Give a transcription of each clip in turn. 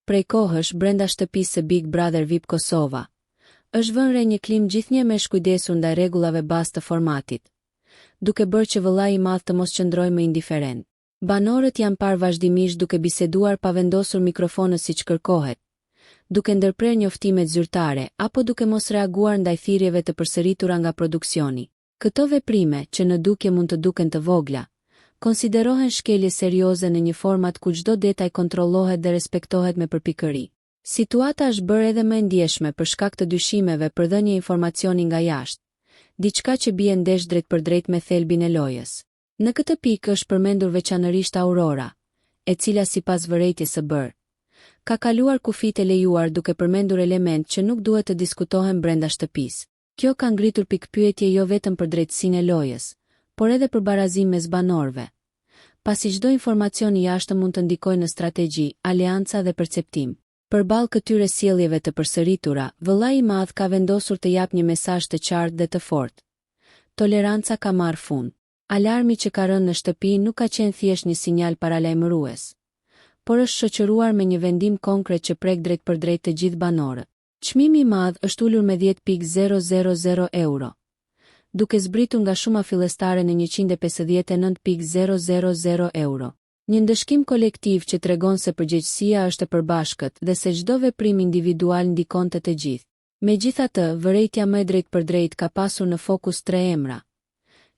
Prej kohësh, brenda shtëpisë së Big Brother VIP Kosova, është vënë re një klimë gjithnjë më e shkujdesur ndaj rregullave bazë të formatit, duke bërë që Vëllai i Madh të mos qëndrojë më indiferent. Banorët janë parë vazhdimisht duke biseduar pa vendosur mikrofonët siç kërkohet, duke ndërprerë njoftimet zyrtare apo duke mos reaguar ndaj thirrjeve të përsëritura nga produksioni. Këto veprime, që në dukje mund të duken të vogla, konsiderohen shkelje serioze në një format ku çdo detaj kontrollohet dhe respektohet me përpikëri. Situata është bërë edhe më e ndjeshme për shkak të dyshimeve për dhënie informacioni nga jashtë, diçka që bie ndesh drejtpërdrejt me thelbin e lojës. Në këtë pikë është përmendur veçanërisht Aurora, e cila sipas vërejtjes së bërë, ka kaluar kufijtë e lejuar duke përmendur elementë që nuk duhet të diskutohen brenda shtëpisë. Kjo ka ngritur pikëpyetje jo vetëm për drejtësinë e lojës, por edhe për barazinë mes banorëve, pasi çdo informacion i jashtëm mund të ndikojë në strategji, aleanca dhe perceptim. Përballë këtyre sjelljeve të përsëritura, Vëllai i Madh ka vendosur të japë një mesazh të qartë dhe të fortë. Toleranca ka marrë fund. Alarmi që ka rënë në shtëpi nuk ka qenë thjesht një sinjal paralajmërues, por është shoqëruar me një vendim konkret që prek drejtpërdrejt të gjithë banorët. Çmimi i madh është ulur me 10,000 euro, duke zbritur nga shuma fillestare në 159,000 euro. Një ndëshkim kolektiv që tregon se përgjegjësia është e përbashkët dhe se çdo veprim individual ndikon te të gjithë. Megjithatë, vërejtja më e drejtpërdrejtë ka pasur në fokus tre emra,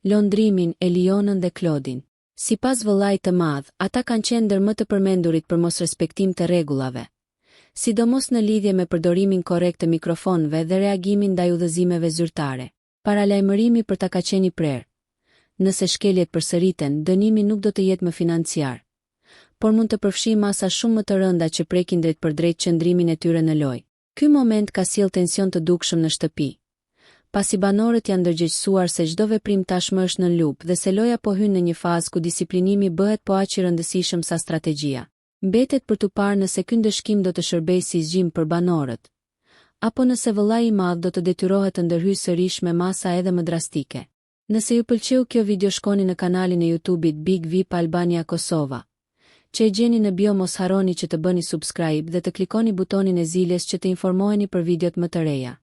Londrimin, Elionën dhe Klodin. Sipas Vëllait të Madh, ata kanë qenë ndër më të përmendurit për mosrespektim të rregullave, sidomos në lidhje me përdorimin korrekt të mikrofonëve dhe reagimin ndaj udhëzimeve zyrtare. Paralajmërimi për ta ka qenë i prerë. Nëse shkeljet përsëriten, dënimi nuk do të jetë më financiar, por mund të përfshijë masa shumë më të rënda që prekin drejtpërdrejt qëndrimin e tyre në lojë. Ky moment ka sjellë tension të dukshëm në shtëpi, pasi banorët janë ndërgjegjësuar se çdo veprim tashmë është nën lupë dhe se loja po hyn në një fazë ku disiplinimi bëhet po aq i rëndësishëm sa strategjia. Mbetet për t'u parë nëse ky ndëshkim do të shërbejë si zgjim për banorët, apo nëse Vëllai i Madh do të detyrohet të ndërhyjë sërish me masa edhe më drastike. Nëse ju pëlqeu kjo video shkoni në kanalin e YouTube-it Big Vip Albania Kosova, që e gjeni në bio mos harroni që të bëni subscribe dhe të klikoni butonin e ziles që të informoheni për videot më të reja.